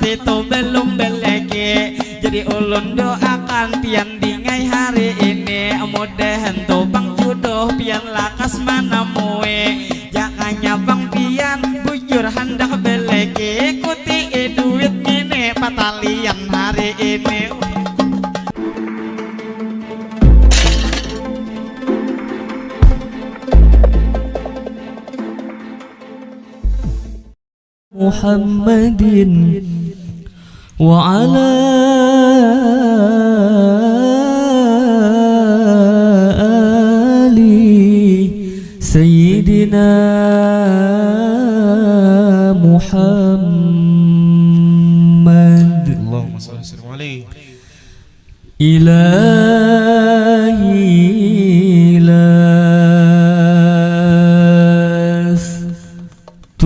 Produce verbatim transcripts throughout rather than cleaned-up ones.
Itu belum belege. Jadi ulun doakan pian dingai hari ini, mudahan tu pang juduh pian lakas manamui. Jakanya pang pian bujur handak belege, ikuti duit ngini patalian hari ini. محمد وعلى آل سيدنا محمد. اللهم صل وسلم عليه. إلهي لست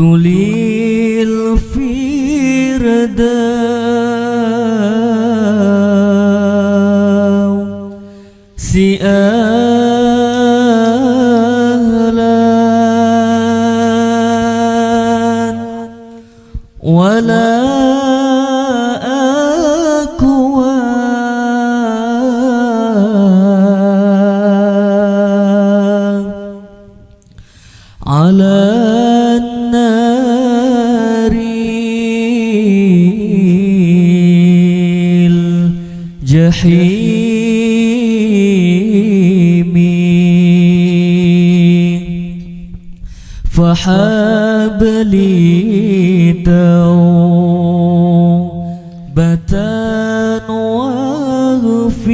للفردوس أهلا ولا أقوى على النار الجحيم. فهب لي توبة واغفر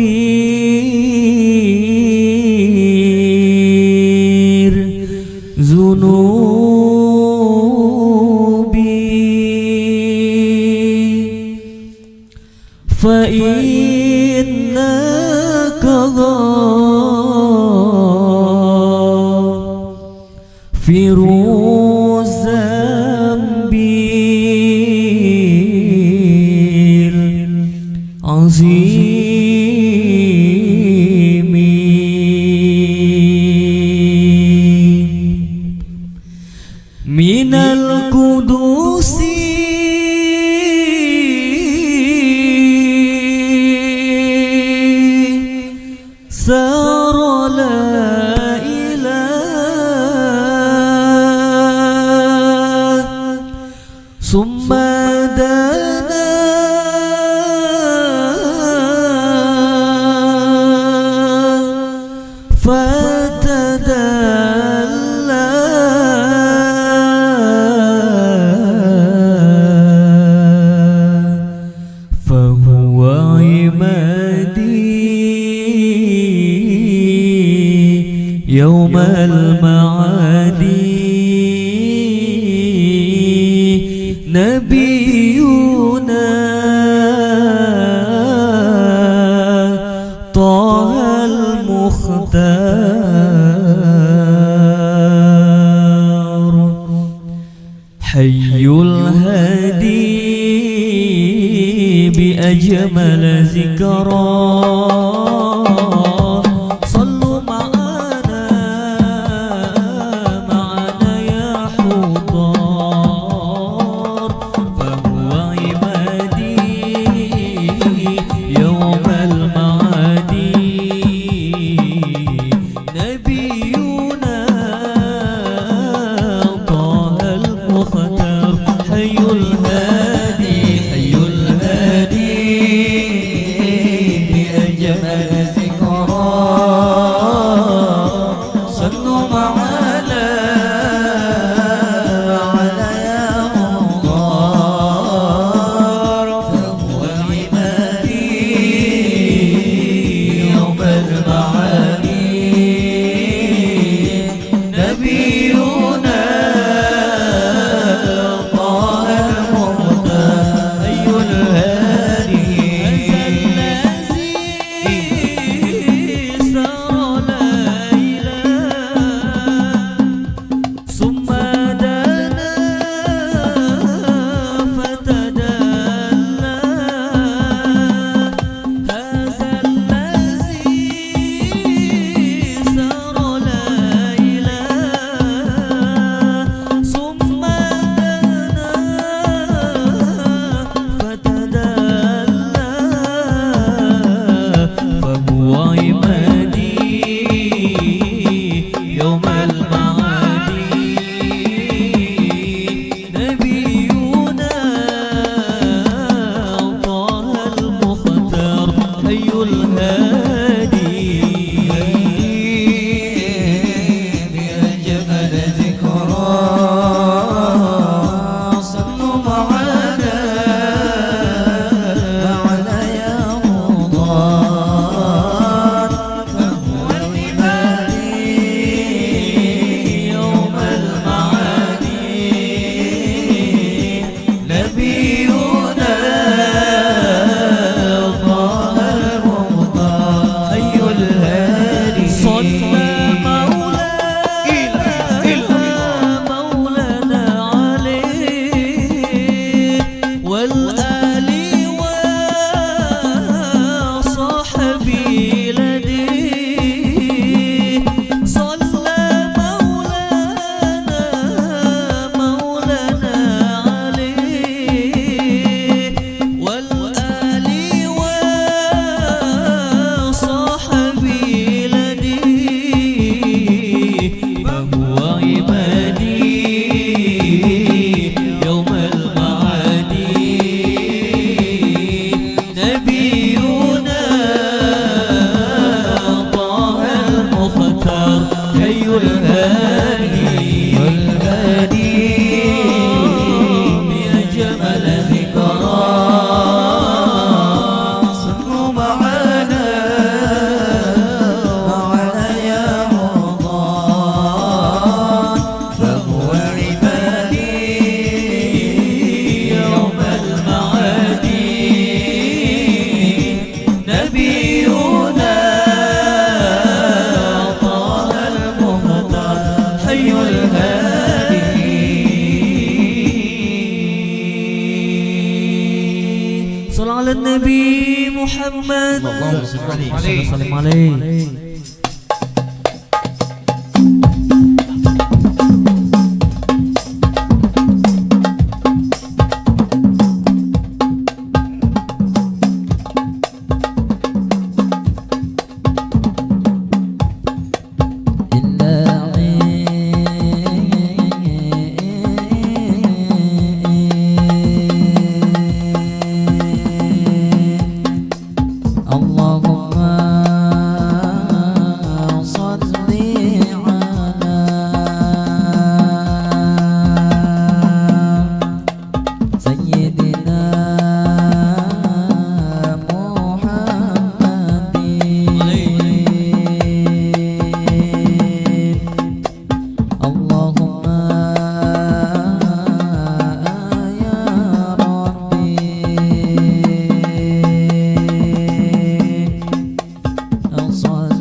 ذنوبي. فإنك غافر الذنب العظيم. من القدوس سار لا إله ثم دنا فتدلى فهو عمادي يوم المعادي نبينا طه المختار. حي الهادي بأجمل ذكرى. صلوا معنا، معنا يا حضار. فهو عمادي يوم المعادي نبينا طه المختار. حي الهادي، حي الهادي بأجمل ذكرى. صلوا معنا، معنا يا مختار. فهو عمادي يوم المعادي نبينا طه Salam ala Nabi Muhammad. Allahumma salli alaihi. Sallim alaihi. اللهم صل على سيدنا محمد. اللهم يا ربي صل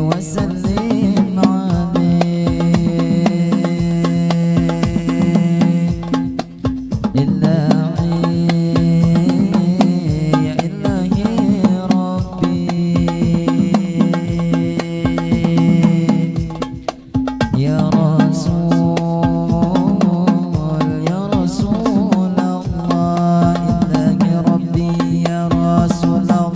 وسلم عليه. إلهي يا إلهي ربي، يا رسول يا رسول الله، إلهي ربي يا رسول الله.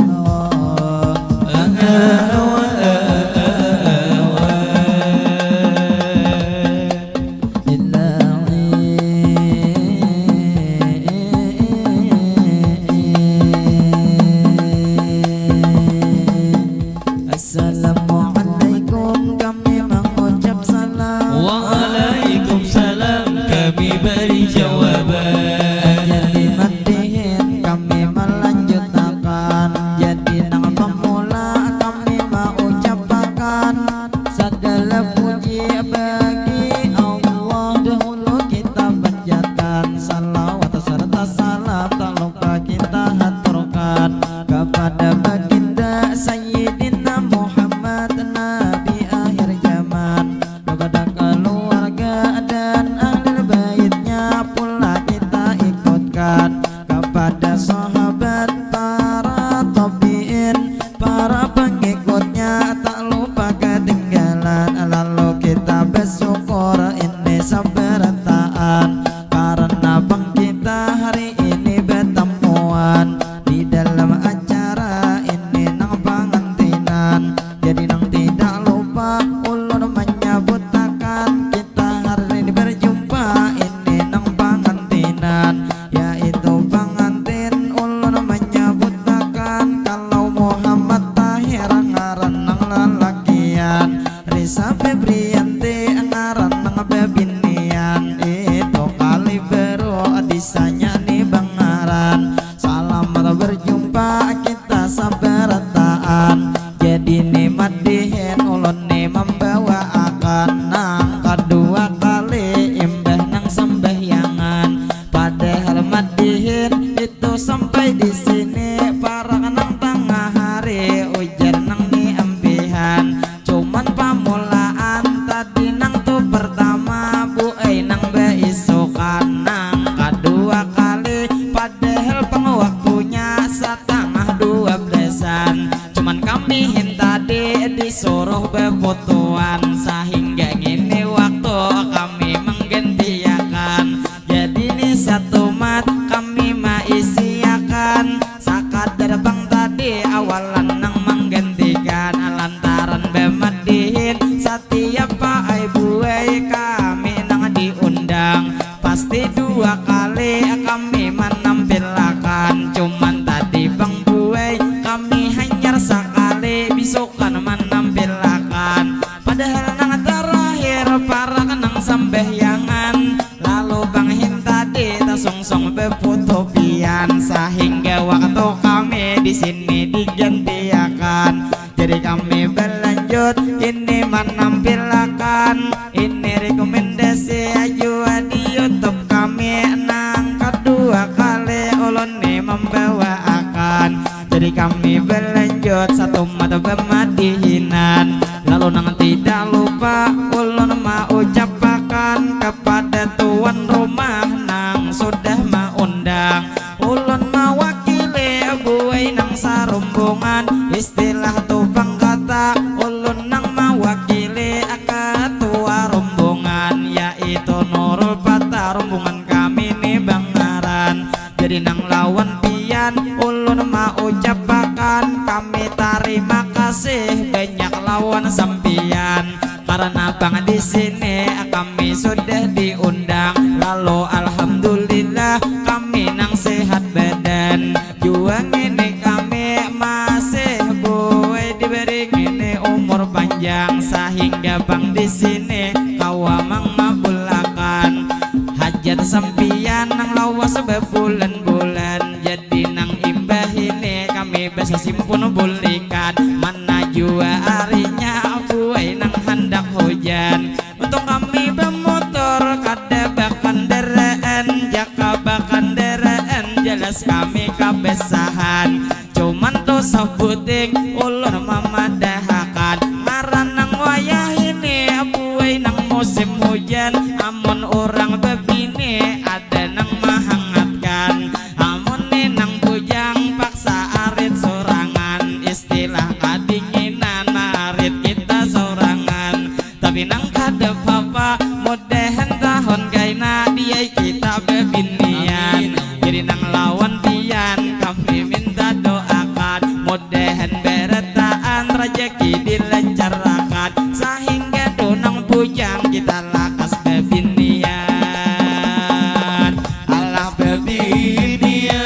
Assalamualaikum, kami mengucap salam. Waalaikumsalam, kami beri jawaban. Jadi madihin, kami melanjutakan. Jadi nang pemula, kami mengucapakan. Segala puji bagi Allah, dahulu kita panjatkan salawat serta salam, tak lupa kita haturkan kepada baginda Sayyidina Muhammad, Nabi akhir zaman, kepada keluarga dan ahli baitnya pula kita ikutkan, kepada sahabat, para tabiin, para pengikutnya tak lupa ketinggalan. Lalu kita bersyukur ini sabarataan karena bang kita hari ini bertemuan di dalam acara ini nang pangantinan. Jadi nang tidak lupa ulun menyebutakan kita hari ini berjumpa ini nang pangantinan, yaitu pangantin ulun menyebutakan kalau Muhammad Tahir ngaran nang lalakian, Risa Febrianti ngaran nang bebinian, itu kali baru disanya ni bangaran. Selamat berjumpa kita sabarataan. Jadi ni madihin ulun ni mambawaakan nang kadua kali imbah nang sambahyangan. Padahal madihin itu sampai di sini parak nang tangah hari ujar nang ni ampihan. Cuman pamulaan tadi nang tu pertama bu ai nang baisukan nang kadua kali padahal pang waktunya satangah dua belasan. Cuman kami hin tadi disuruh befotoan sahingga ngini waktu kami menggantiakan. Jadi ni satumat kami maisiakan sakadar pang tadi awalan nang menggantikan lantaran bemedihin satiap paai buai kami nang diundang. Pasti dua kali kami manampilakan, cuman tadi pang buai kami hanyar sakali bisukan manampilakan. Padahal nang terakhir parak nang sambahyangan, lalu pang hin tadi tasungsung befoto pian sahingga waktu kami di sini digantiakan. Jadi kami berlanjut ini manampilakan ini rekomendasi jua di YouTube kami nang kadua kali ulun ni mambawaakan. Jadi kami berlanjut satumat bemadihinan. Lalu nang tidak lupa ulun maucapakan kepada tuan rumah nang sudah maundang. Bungan kami ni bangaran. Jadi nang lawan pian ulun maucapakan kami tarima kasih banyak lawan sampian. Karena pang di sini kami sudah diundang, lalu alhamdulillah kami nang sehat badan. Jua ngini kami masih buai diberi ngini umur panjang sahingga pang di sini kawa mangabulakan hajat sampian nang lawas babulan-bulan. Jadi nang imbah ini kami basasimpun bulikan mana jua arinya buai nang handak hujan. Untung kami bamotor kada bakandaraan, jaka bakandaraan jelas kami kabesahan. Cuman tu sabuting ulun mamadahakan ngaran nang wayah ini buai nang musim hujan. Amun urang babini ada nang mahangatkan, amun ni nang bujang paksa arit surangan. Istilah kadinginan arit kita surangan. Tapi nang kada papa, mudahan tahun kaina diai kita babinian. Jadi nang lawan pian kami minta doakan, mudahan barataan rajaki dilancarakan sahingga tu nang bujang kita lakas babinian. Allah babinian.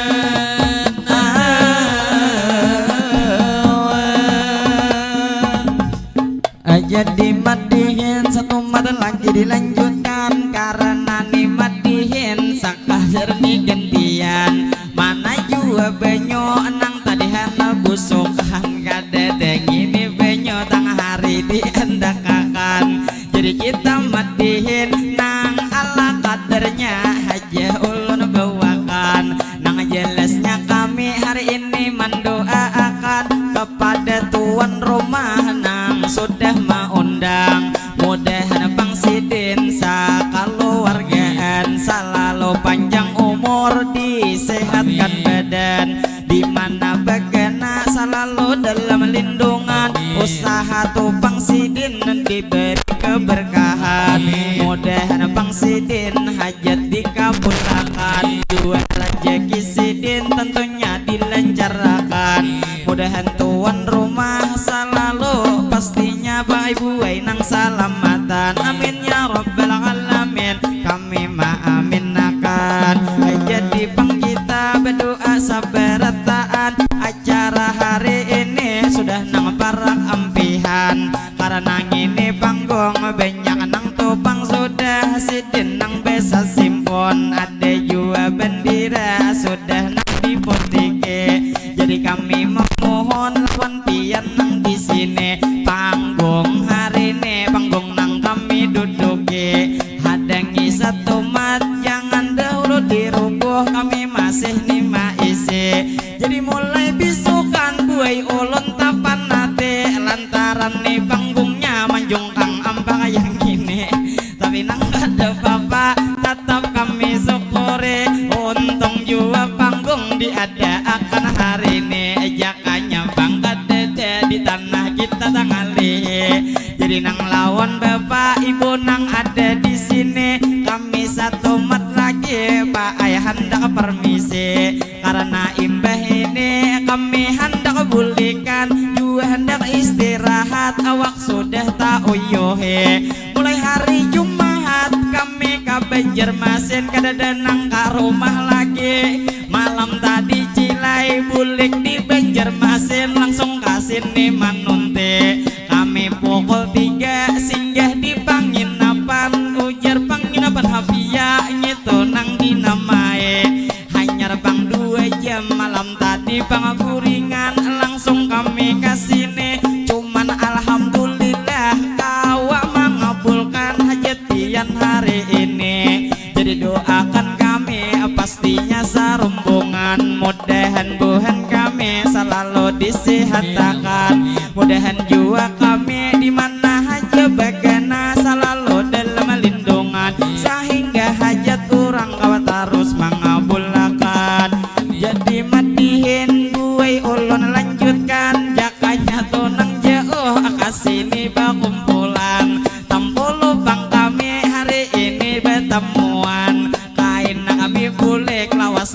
Aja dimadihin satumat lagi dilanjutkan karena ni madihin sakadar ni gantian. Mana jua banyu nang tadi hana busukan kada dengini banyu tang hari diandakakan. Jadi kita madihin nang ala kadarnya haja ulun bawakan. Nang jelasnya kami hari ini mandoaakan kepada tuan rumah nang sudah maundang. Mudahan pang sidin sakaluargaan salalu panjang umur disehatkan badan. Di mana bagana salalu dalam lindungan. Usaha tu pang sidin diberi keberkahan. Mudahan pang sidin hajat dikabulakan. Jua rajaki sidin tentunya dilancarakan. Mudahan tuan rumah salalu pastinya baai buai nang salamatan. Amin ya rabbal alamin. Kami maaminakan. Jadi pang kita badoa sabarataan. Acara hari ini sudah nang parak ampihan. Karena ngini panggung banyak nang tupang sudah sidin nang basasimpun. Ada jua bandira sudah nang diputiki. Jadi kami memohon lawan pian nang di sini panggung hari ini panggung nang kami duduki. Hadangi satumat jangan dahulu dirubuh kami masih ni maisi. Jadi mulai bisukan buai ulun tapanati lantaran ni panggungnya manjungkang ampang yang kini. Tapi nang kada papa tatap kami syukuri untung jua panggung diadaakan hari ni. Jakanya pang kadada di tanah kita tangalih. Jadi nang lawan bapak ibu nang ada di sini kami satumat lagi paai handak permisi. Karena imbah ini kami handak bulikan jua handak istirahat awak sudah tauyuhi. Mulai hari Jumahat kami ka Banjarmasin kadada nang ka rumah lagi. Malam tadi cilai bulik di Banjarmasin langsung ka sini manunti. Kami pukul tiga singgah di panginapan ujar panginapan Hafia ngitu nang dinamai. Hanyar pang dua jam malam tadi pang guringan langsung kami ka sini. Cuman alhamdulillah kawa mangabulkan hajat pian hari ini. Jadi doakan kami pastinya sarumbungan. Mudahan buhan kami salalu disihatakan. Mudahan jua kami di mana haja bagana salalu dalam lindungan sahingga hajat urang kawa tarus mangabulakan. Jadi madihin buai ulun lanjutkan jakanya tu nang jauh ka sini bakumpulan. Tampulu pang kami hari ini batamuan.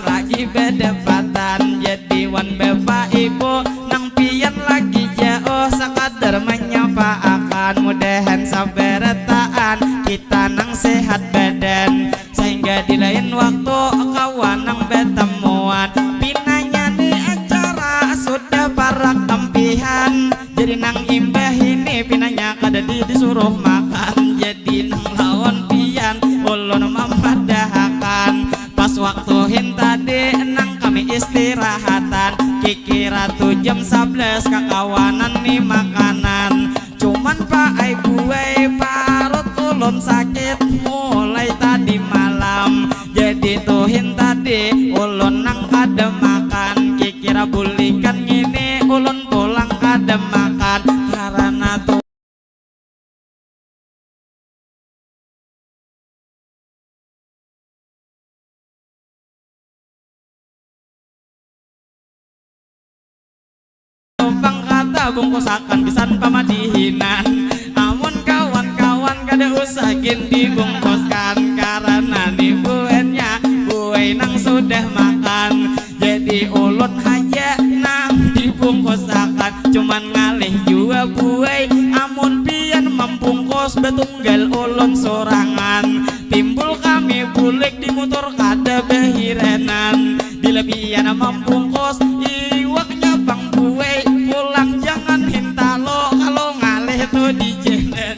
lagi badapatan, jadi wan bapak ibu nang pian lagi jauh, sakadar manyapaakan, mudahan sabarataan kita nang sehat badan, sehingga di lain waktu kawa nang batamuan. Pinanya ni acara sudah parak tampihan, jadi nang imbah ini pinanya kadada disuruh makan, jadi nang lawan pian ulun mamadahakan. Pas waktu hintadi nang kami istirahatan, kikira tu jam sablas kakawanan ni makanan. Cuman paai buai parut ulun sakit mulai tadi malam. Jadi tu hintadi ulun nang kada makan, kikira bulikan ngini ulun pulang kada makan karana tu Pang kata bungkusakan gasan pamadihinan. Amun kawan-kawan kada usah gin dibungkuskan, karana ni buhannya buai nang sudah makan. Jadi ulun haja nang dibungkusakan, cuman ngalih jua buai amun pian mambungkus batunggal ulun sorangan. Timbul kami bulik di mutur kada bahiranan. Bila pian mambungkus iwaknya pang buai, pulang jangan hintalo kalo ngalih tu dijanan.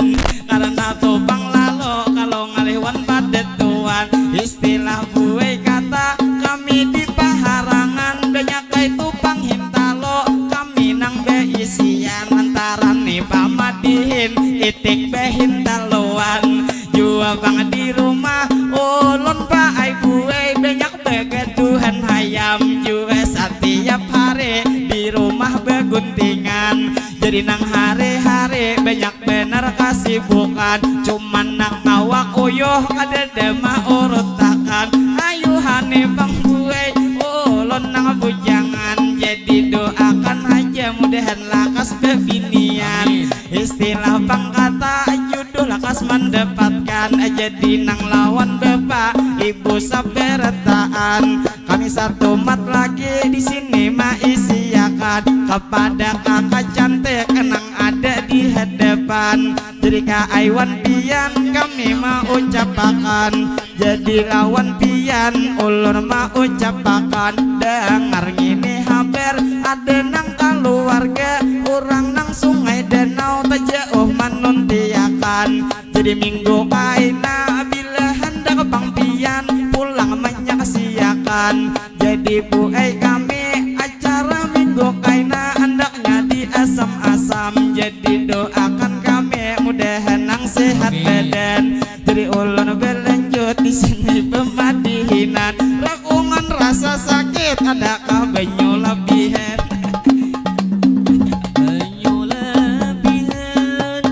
Karana tu pang lalo kalo ngalih wan padat tuan. Istilah buai kata kami di paharangan, banyak kaitu pang hintalo kami nang baisian. Lantaran ni pamadihin itik bahintaloan. Jua pang di rumah ulun paai buai, banyak bagaduhan hayam jua satiap hari di rumah baguntingan. Jadi nang hari-hari banyak banar kasibukan, cuman nang awak uyuh kadada maurutakan. Ayuhani pang buai ulun nang bujangan, jadi doakan haja mudahan lakas babinian. Istilah pang kata juduh lakas mandapatkan, jadi nang lawan bapa ibu sabarataan. Kami satumat lagi di sini maisiakan kapada kaka cantik nang ada di hadapan. Jadi kaai wan pian kami maucapakan, jadi lawan pian ulun maucapakan. Dangar ngini habar, ada nang kaluarga urang nang Sungai Danau tajauh manuntiakan. Jadi minggu kaina bila handak pang pian pulang manyaksiakan. Jadi buai kami acara minggu kaina handaknya diasam-asam. Jadi doakan kami mudahan nang sehat badan. Jadi ulun balanjut di sini pamadihinan. Rakungan rasa sakit, adakah banyu labihan? Banyu labihan.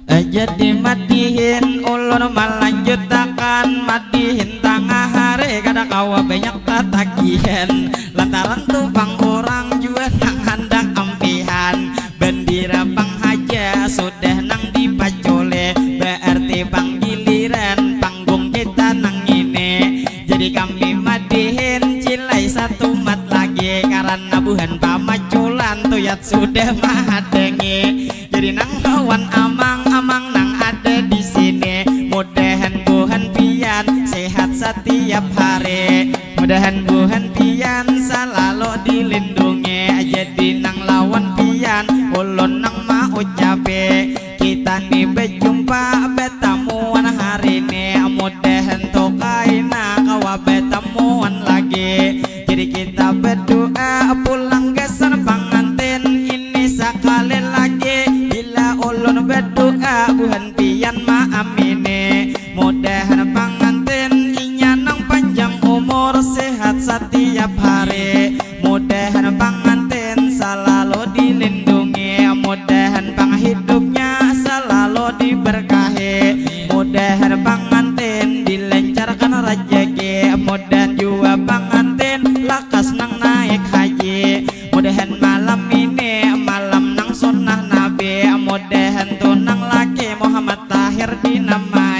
Ah, jadi madihin ulun malanjutakan, madihin tangah hari kada kawa banyak tatagihan. Lantaran tu pang urang jua nang handak ampihan. Bandira pang haja sudah nang dipaculi, baarti pang giliran panggung kita nang ini. Jadi kami madihin cilai satumat lagi, karana buhan pamaculan tuyat sudah mahadangi. Jadi nang lawan amang-amang nang ada di sini, mudahan buhan pian sehat satiap hari. Mudahan buhan pian salalu dilindungi. Jadi nang lawan pian ulun nang maucapi, kita ni bajumpa batamuan hari ni. Mudahan tu kaina kawa batamuan lagi. Jadi kita badoa pulang gasan pangantin ini sakali lagi. Bila ulun badoa buhan pian maamini. Mudahan pangantin inya nang panjang umur, sehat satiap hari. Mudahan pangantin salalu dilindungi. Mudahan panghidupnya salalu diberkahi. Mudahan pangantin dilancarkan rajaki. Mudahan jua pangantin lakas nang naik haji. Mudahan malam ini malam nang sunnah Nabi. Mudahan tu nang laki Muhammad Tahir dinamai.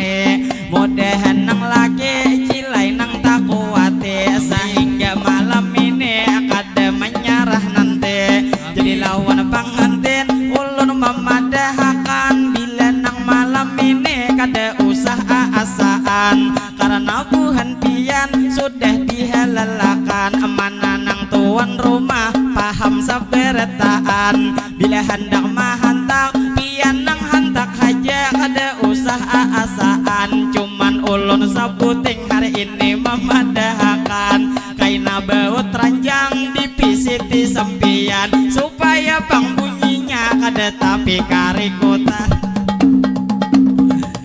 sudah dihalalakan. Mana nang tuan rumah paham sabarataan. Bila handak mahantak, pian nang hantak haja, kada usah aasaan. Cuman ulun sabuting hari ini mamadahakan, kaina baut ranjang dipisiti sampiyan, supaya pang bunyinya kada tapi karikutan.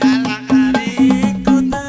Kada karikutan.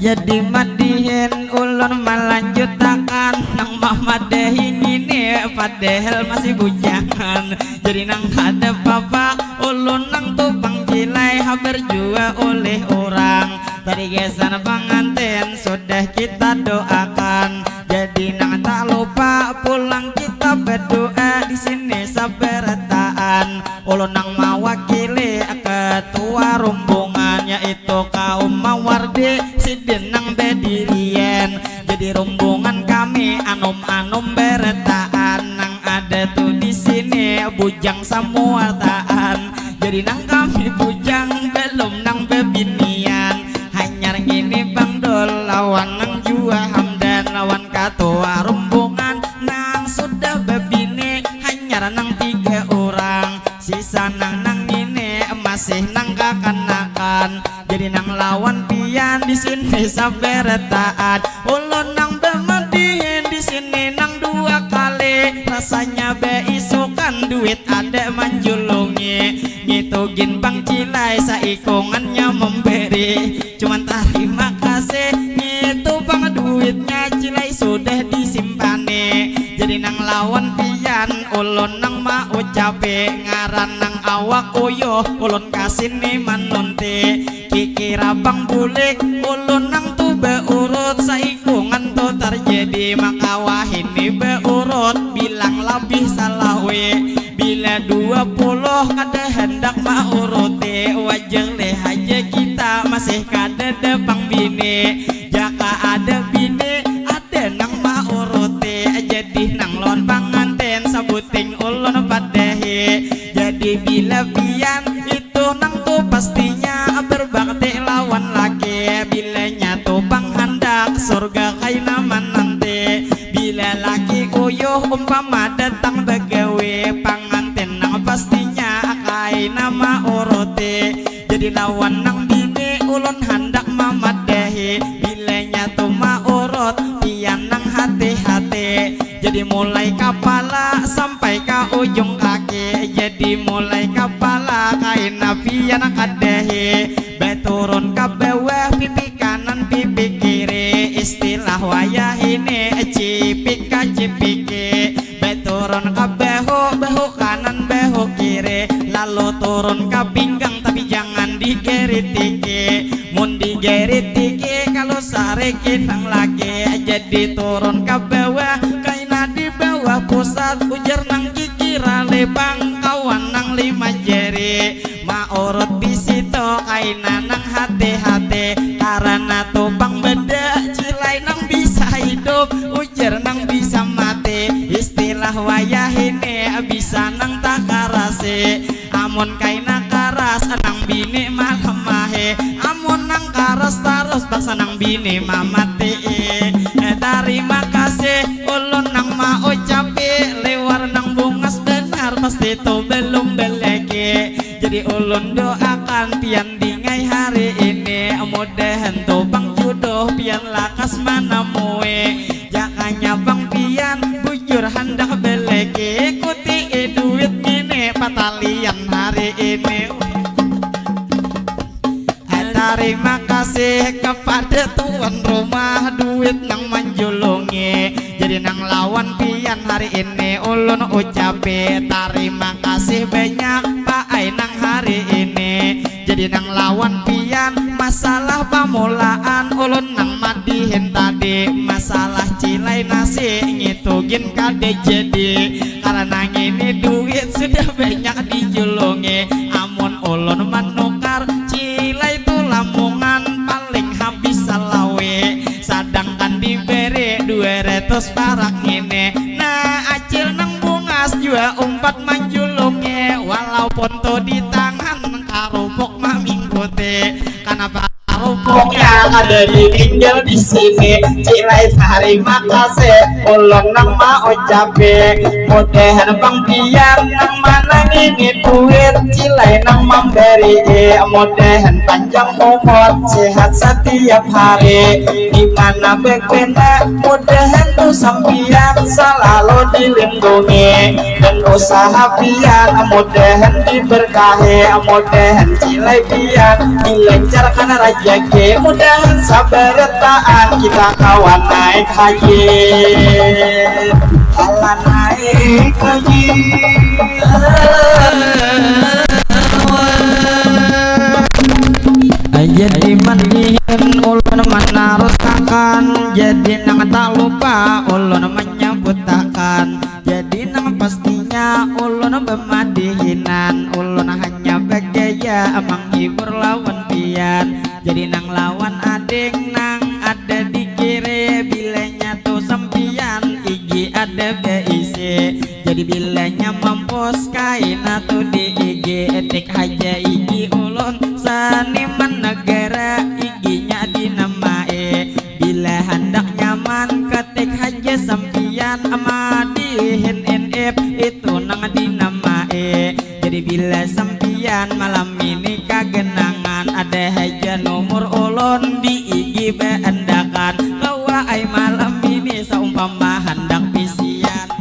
Jadi madihin ulun malanjutakan, nang mamadahi ngini padahal masih bujangan. Jadi nang kada papa, ulun nang tu pang cilai habar jua ulih urang. Tadi gasan pangantin sudah kita doakan. Jadi nang tak lupa pulang kita berdoa di sini sabarataan. Ulun nang mawakili ketua rombongan, yaitu kaum Mawardi sidin nang badirian. Jadi rombongan kami anum-anum barataan, nang ada tu di sini bujang samua taan. Jadi nang kami bujang belum nang bebinian. Hanyar ngini Bang Dul lawan nang jua Hamdan lawan katua rombongan nang sudah bebini, hanyar nang tiga urang. Sisa nang nang ngini masih nang kakanakan. Jadi nang lawan pian di sini sabarataan. Ulun nang bamadihin di sini nang dua kali. Rasanya baisukan duit ada manjulungi. Ngitu gin pang cilai saikungannya memberi. Cuman tarima kasih ngitu pang duitnya cilai sudah disimpani. Jadi nang lawan pian ulun nang maucapi, ngaran nang awak uyuh ulun kasini manunti. Kikira pang bulik ulun nang tu baurut, saikungan tu tarjadi maka wahini baurut bilang labih salawi. Bila dua puluh kada handak mauruti, wajar leh haja kita masih kadada pang bini. Jaka ada bini, ada nang mauruti. Jadi nang lawan pangantin sabuting ulun padahi. Jadi bila pian itu nang tu pastinya berbakti lawan laki. Bilanya tu pang handak surga kaina mananti. Bila laki uyuh umpama datang bagawi, pangantin nang pastinya kaina mauruti. Jadi lawan nang bini ulun handak mamadahi, bilanya tu maurut pian nang hati-hati. Jadi mulai kapala sampai ka ujung kaki. Jadi mulai kapala kaina pian kadahi. Baturun ka bawah pipi kanan pipi kiri. Istilah wayah ini cipika cipiki. Baturun ka bahu, bahu kanan bahu kiri. Lalu turun ka pinggang tapi jangan digeritiki. Mun digeritiki kalau sariki nang laki. Jadi turun ka bawah kaina di bawah pusat, ujar nang kikira lebang kawan nang lima jari. Maurut bisi tu kaina nang hati-hati, karana tu pang beda cilai nang bisa hidup, ujar nang bisa mati. Istilah wayah ini bisa nang takarasi. Amun kaina karas nang bini malemahi, amun nang karas tarus paksa nang bini mamatii. Eh, tarima kasih ulun nang maucapi, liwar nang bungas benar pasti tu belum beleki. Jadi ulun doakan pian dingai hari ini, mudahan tu pang juduh pian lakas manamui. Jakanya pang pian bujur handak beleki, ikuti duit ngini patalian hari ini. Tarima kasih kepada tuan rumah duit nang manjulungi. Jadi nang lawan pian hari ini ulun ucapi tarima kasih banyak Pak Ai nang hari ini. Jadi nang lawan pian masalah pamulaan ulun nang madihin tadi, masalah cilai nasi ngitu gin kada jadi. Karena ngini duit sudah banyak dijulungi. Amun ulun manukar cilai tu lamungan paling habis salawi. Sadangkan diberi dua ratus parak ngini. Nah, acil nang bungas jua umpat manjulungi. Walaupun tu di tangan karup Ada di tinggal di sini, cilai tarima kasih ulun nang maucapi. Mudahan pang pian nang manang ini duit, cilai nang mambari. Mudahan panjang umur, sehat setiap hari. Di mana bekena, mudahan tu sampian selalu dilindungi. Dan usaha pian mudahan diberkahi, mudahan cilai pian dilancarkan rajaki, mudahan sabarataan kita kawa naik haji. Kawa naik haji. Jadi madihin ulun manarusakan, jadi nang tak lupa ulun menyebutakan. Jadi nang pastinya ulun bemadihinan, ulun hanya bagaya menghibur lawan pian. Jadi nang lawan ading nang ada di kiri, bilanya tu sampian igi ada beisi. Jadi bilanya mampus kaina tu di igi, etik haja igi ulun saniman negara, iginya dinamai. Bila handak nyaman, ketik haja sampian madihin inip, itu nang dinamai. Jadi bila sampian malam ini kagenangan, ada haja nomor ulun di igi beandakan. Kawa ai malam ini saumpama handak pisian.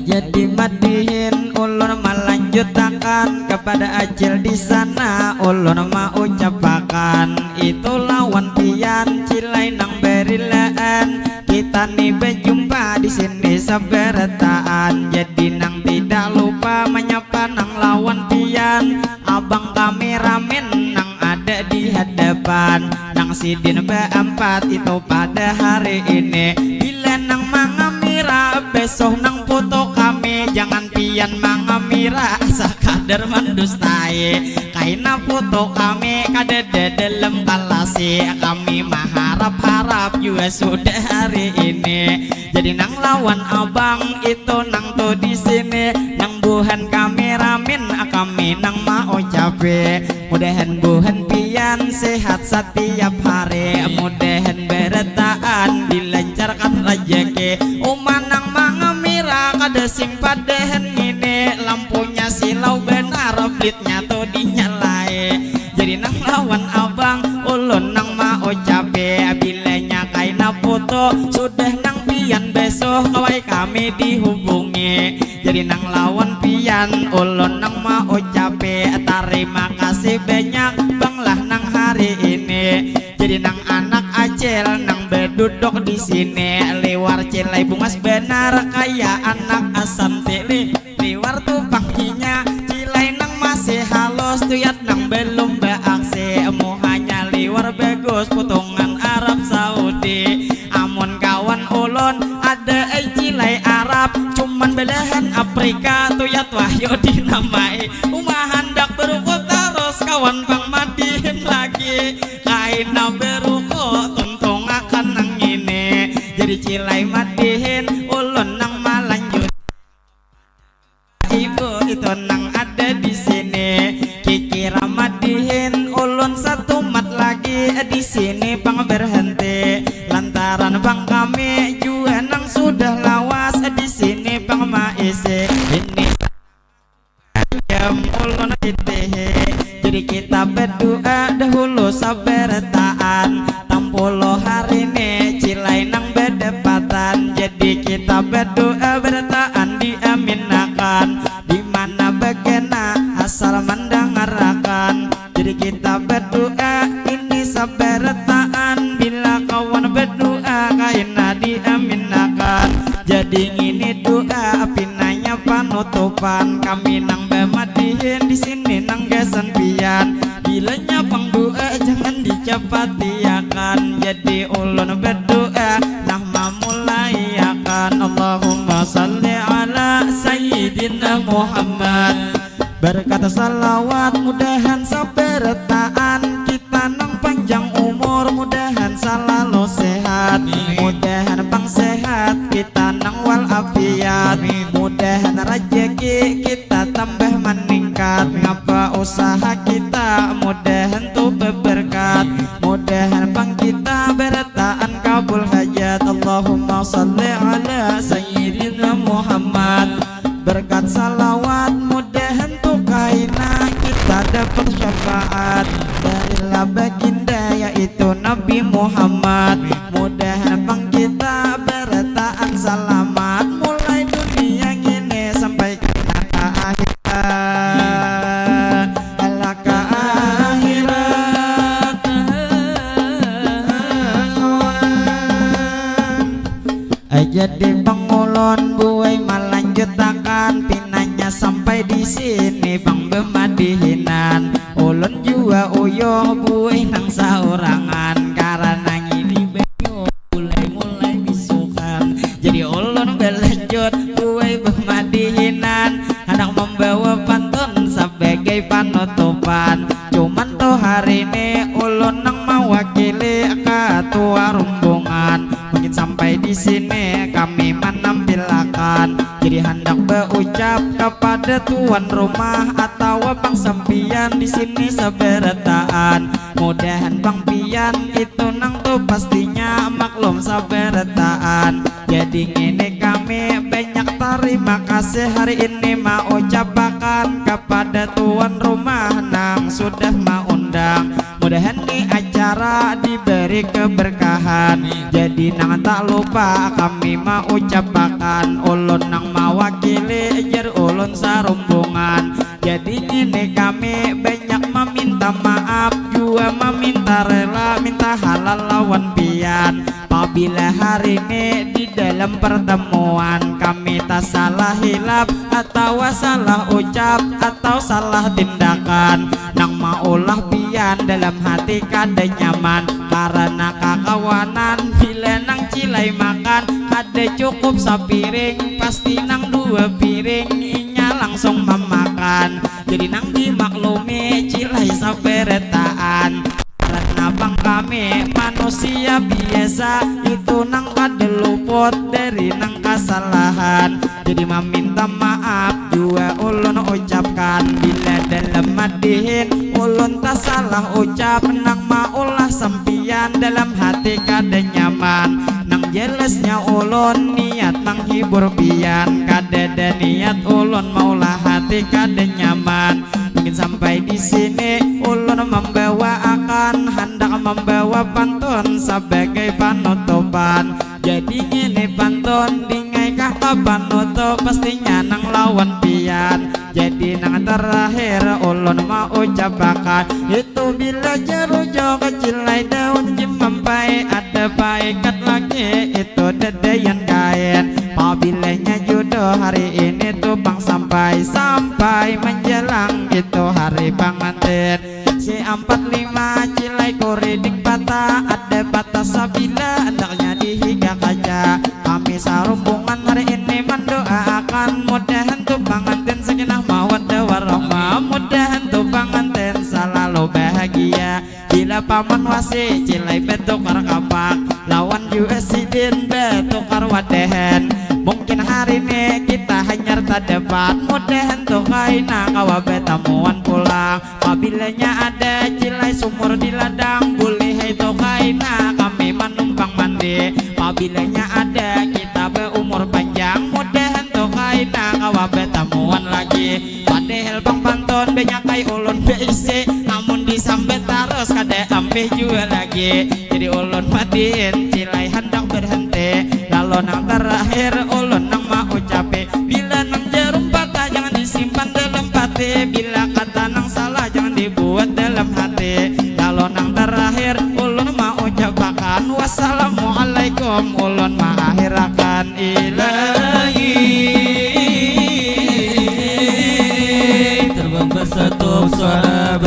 Jadi madihin ulun malanjutakan kepada acil di sana, ulun maucapakan itu lawan pian cilai nang berilaan. Kita ni bejumpa di sini sabarataan, jadi nang tidak lupa menyapa nang lawan pian, abang kameramen nang ada di hadapan, nang sidin beampat itu pada hari ini. Bila nang mangamira, besoh nang foto kami, jangan pian mangamira sakadar mandustai. Kaina foto kami kadada dalam kalasi, kami maharap-harap jua sudah hari ini. Jadi nang lawan abang itu nang tu di sini, nang buhan kameramen kami nang maucapi. Mudahan buhan pian sehat satiap hari, mudahan barataan dilancarkan rajaki. Uma nang mangamira kada sing padahan ngini, lampunya silau banar, blitnya tu dinyalai. Jadi nang lawan abang ulun nang maucapi, bilanya kaina foto sudah nang pian besoh kawai kami dihubungi. Jadi nang lawan pian ulun nang maucapi, tarima kasih banyak bang lah nang hari ini. Jadi nang anak acil nang beduduk di sini, liwar cilai bungas banar kaya anak asantili. Liwar tu pang inya, cilai nang masih halus, tuyat nang belum beaksi, muhanya liwar bagus putungan Arab Saudi. Amun kawan ulun ada ai cilai Arab, cuman belahan Afrika, tuyat wahyu dinamai. Uma handak beruku tarus, kawan pang madihin lagi. Kaina beruku, tuntungakan nang ini. Jadi cilai madihin, ulun nang malanjut. Ibu itu nang ada di sini, kikira madihin ulun satumat lagi di sini pang berhenti. Lantaran pang kami jua nang sudah lawas di sini pang maisi. Ini jam ulun titihi. Jadi kita berdoa dahulu sabarataan. Tampulu hari ini cilai nang bedapatan. Jadi kita berdoa barataan diaminakan. Di mana bagana asal mandangarakan. Jadi kita berdoa ini sabarataan. Bila kawan berdoa kaina diaminakan. Jadi ngini doa pinanya panutupan. Kami nang bamadihin di sini nang gasan pian. Bilanya pang doa jangan dicapatiakan. Jadi ulun berdoa nah mamulaiakan. Allahumma salli ala Sayyidina Muhammad. Berkat salawat mudahan sabarataan kita nang panjang umur, mudahan salalu sehat, mudahan pang sehat kita nang wal afiat. usaha kita, mudahan tu beberkat, mudahan pang kita barataan kabul hajat. Allahumma salli ala Sayyidina Muhammad. Berkat salawat, mudahan tu kaina kita dapat syafaat darilah baginda, yaitu Nabi Muhammad. Mudahan pang kita barataan salamat, mulai dunia ngini sampai kena ka akhirat. Alah ka akhirat. Jadi pang ulun buai malanjutakan pinanya sampai di sini pang bemadihinan. Ulun jua uyuh buai nang saurangan, karana ngini banyu mulai-mulai bisukan. Jadi ulun balanjut buai bemadihinan, handak mambawa pantun sabagai panutupan. Cuman tu hari ni ulun nang mawakili katua rumbungan. Mungkin sampai di sini kami manampilakan. Jadi handak baucap kapada tuan rumah atawa pang sampiyan di sini sabarataan. Mudahan pang pian itu nang tu pastinya maklum sabarataan. Jadi ngini kami banyak tarima kasih hari ini maucapakan kapada tuan rumah nang sudah maundang. Mudahan ni acara diberi keberkahan. Jadi nang tak lupa kami maucapakan ulun nang mawakili jar ulun sarumbungan. Jadi ngini kami banyak maminta maaf jua maminta rela minta halal lawan pian. Pabila hari ni di dalam pertemuan kami tasalah hilap atawa salah ucap atau salah tindakan nang maulah pian dalam hati kada nyaman karana kakawanan bila nang cilai makan kada cukup sapiring pasti nang dua piring inya langsung mamakan. Jadi nang dimaklumi cilai sabarataan. Karena pang kami manusia biasa itu nang kada luput dari nang kasalahan. Jadi maminta maaf jua ulun ucapkan bila dalam madihin ulun tasalah ucap nang maulah sampiyan dalam hati kada nyaman. Nang jelasnya ulun niat nang hibur pian kada ada niat ulun maulah hati kada nyaman. Mungkin sampai di sini ulun membawa akan handak membawa pantun sebagai penutupan. Jadi ngini pantun dingai kaka panutup pastinya nang lawan pian. Jadi nang terakhir ulun mau ucapakan itu bila jarujo kecilai daun jimampai ada paikat lagi itu dedeyan kain. Pabilanya jodoh hari ini tu pang sampai sampai menjelang itu hari pangantin. Si ampat lima cilai kuriding patah ada patah sabila andaknya di higa kaca. Kami sarumbungan hari ini mendoaakan mudahan tu pangantin sakinah mawaddah warahmah mudahan tu pangantin selalu bahagia. Bila paman wasi cilai batukar kapak lawan jua sidin batukar wadahan. Mungkin hari ni kita hanyar tadapat mudahan tu kaina kawa batamuan pulang. Pabilanya ada cilai sumur di ladang bulih itu kaina kami manumpang mandi. Pabilanya ada kita baumur panjang mudahan tu kaina kawa batamuan lagi. Padahal pang pantun banyak ai ulun baisi amun disambat tarus kada ampih jua lagi. Jadi ulun matiin cilai handak berhenti lalu nang terakhir ulun nang maucapi bila nang jarum patah jangan disimpan dalam pati bila kata nang salah jangan dibuat dalam hati. Lalu nang terakhir ulun maucapakan wassalamualaikum ulun maakhirakan. Ilahi terbang bersatu suara